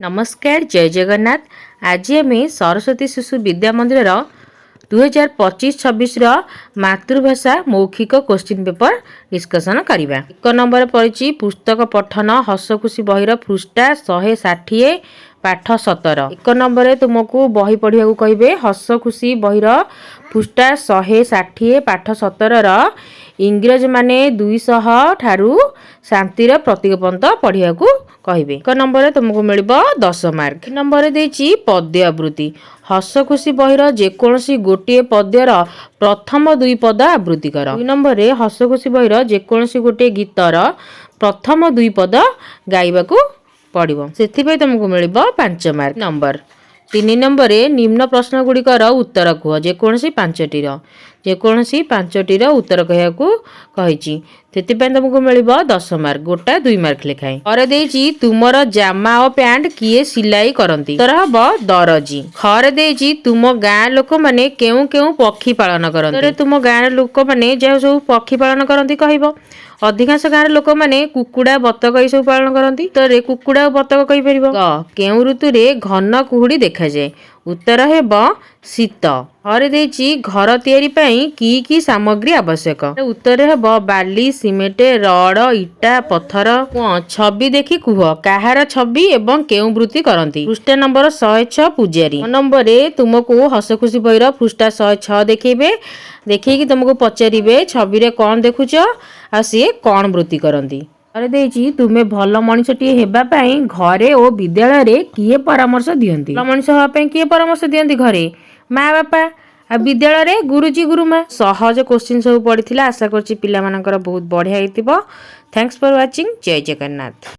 ନମସ୍କାର, ଜୟ ଜଗନ୍ନାଥ। ଆଜି ଆମେ ସରସ୍ୱତୀ ଶିଶୁ ବିଦ୍ୟା ମନ୍ଦିରର 2025-26ର ମାତୃଭାଷା ମୌଖିକ କୋଶ୍ଚିନ୍ ପେପର ଡିସ୍କସନ୍ କରିବା। 1 ନମ୍ବର ପଡ଼ିଛି ପୁସ୍ତକ ପଠନ, ହସ ଖୁସି ବହିର ପୃଷ୍ଠା 160, ପାଠ 17। 1 ନମ୍ବରରେ ତୁମକୁ ବହି ପଢ଼ିବାକୁ କହିବେ। ହସ ଖୁସି ବହିର ପୃଷ୍ଠା 160, ପାଠ 17ର ଇଂରେଜମାନେ 200 ଠାରୁ ଶାନ୍ତିର ପ୍ରତୀକ ପର୍ଯ୍ୟନ୍ତ ପଢ଼ିବାକୁ କହିବେ। 1 ନମ୍ବରରେ ତୁମକୁ ମିଳିବ 10 ମାର୍କ। ନମ୍ବରରେ ଦେଇଛି ପଦ୍ୟ ଆବୃତ୍ତି। ହସ ଖୁସି ବହିର ଯେକୌଣସି ଗୋଟିଏ ପଦ୍ୟର ପ୍ରଥମ ଦୁଇ ପଦ ଆବୃତ୍ତି କର। 2 ନମ୍ବରରେ ହସ ଖୁସି ବହିର ଯେକୌଣସି ଗୋଟିଏ ଗୀତର ପ୍ରଥମ ଦୁଇ ପଦ ଗାଇବାକୁ ପଡ଼ିବ। ସେଥିପାଇଁ ତୁମକୁ ମିଳିବ 5 ମାର୍କ। ନମ୍ବର 3 ନମ୍ବରରେ ନିମ୍ନ ପ୍ରଶ୍ନ ଗୁଡ଼ିକର ଉତ୍ତର କୁହ। ଯେକୌଣସି ପାଞ୍ଚଟିର ଉତ୍ତର କହିବାକୁ କହିଛି। ସେଥିପାଇଁ ତୁମକୁ ମିଳିବ 10 ମାର୍କ, ଗୋଟା 2 ମାର୍କ ଲେଖାଏଁ। ପରେ ଦେଇଛି, ତୁମର ଜାମା ଓ ପ୍ୟାଣ୍ଟ କିଏ ସିଲାଇ କରନ୍ତି? ଉତ୍ତର ହବ ଦରଜି। ଖରେ ଦେଇଛି, ତୁମ ଗାଁ ଲୋକମାନେ କେଉଁ କେଉଁ ପକ୍ଷୀ ପାଳନ କରନ୍ତି? ତୁମ ଗାଁର ଲୋକମାନେ ଯେଉଁ ସବୁ ପକ୍ଷୀ ପାଳନ କରନ୍ତି କହିବ। ଅଧିକାଂଶ ଗାଁର ଲୋକମାନେ କୁକୁଡ଼ା, ବତକ ଏସବୁ ପାଳନ କରନ୍ତି। ଉତ୍ତରରେ କୁକୁଡ଼ା ଓ ବତକ କହିପାରିବ। ଗ, କେଉଁ ଋତୁରେ ଘନ କୁହୁଡ଼ି ଦେଖାଯାଏ? ଉତ୍ତର ହେବ ଶୀତ। ଘରେ ଦେଇଛି, ଘର ତିଆରି ପାଇଁ କି କି ସାମଗ୍ରୀ ଆବଶ୍ୟକ? ଉତ୍ତରରେ ହେବ ବାଲି, ସିମେଣ୍ଟ, ରଡ, ଇଟା, ପଥର। ଛବି ଦେଖି କୁହ କାହାର ଛବି ଏବଂ କେଉଁ ବୃତ୍ତି କରନ୍ତି? ପୃଷ୍ଠା ନମ୍ବର 106, ପୂଜାରୀ। ନମ୍ବରରେ ତୁମକୁ ହସ ଖୁସି ବହିର ପୃଷ୍ଠା 106 ଦେଖେଇବେ। ଦେଖେଇକି ତୁମକୁ ପଚାରିବେ, ଛବିରେ କ'ଣ ଦେଖୁଛ ଆଉ ସିଏ କ'ଣ ବୃତ୍ତି କରନ୍ତି? ଘରେ ଦେଇଛି, ତୁମେ ଭଲ ମଣିଷଟିଏ ହେବା ପାଇଁ ଘରେ ଓ ବିଦ୍ୟାଳୟରେ କିଏ ପରାମର୍ଶ ଦିଅନ୍ତି? ଭଲ ମଣିଷ ହେବା ପାଇଁ କିଏ ପରାମର୍ଶ ଦିଅନ୍ତି? ଘରେ ମା ବାପା ଆଉ ବିଦ୍ୟାଳୟରେ ଗୁରୁଜୀ, ଗୁରୁମା। ସହଜ କୋଶ୍ଚିନ୍ ସବୁ ପଡ଼ିଥିଲା। ଆଶା କରୁଛି ପିଲାମାନଙ୍କର ବହୁତ ବଢ଼ିଆ ହେଇଥିବ। Thanks for watching. Jay Jagannath.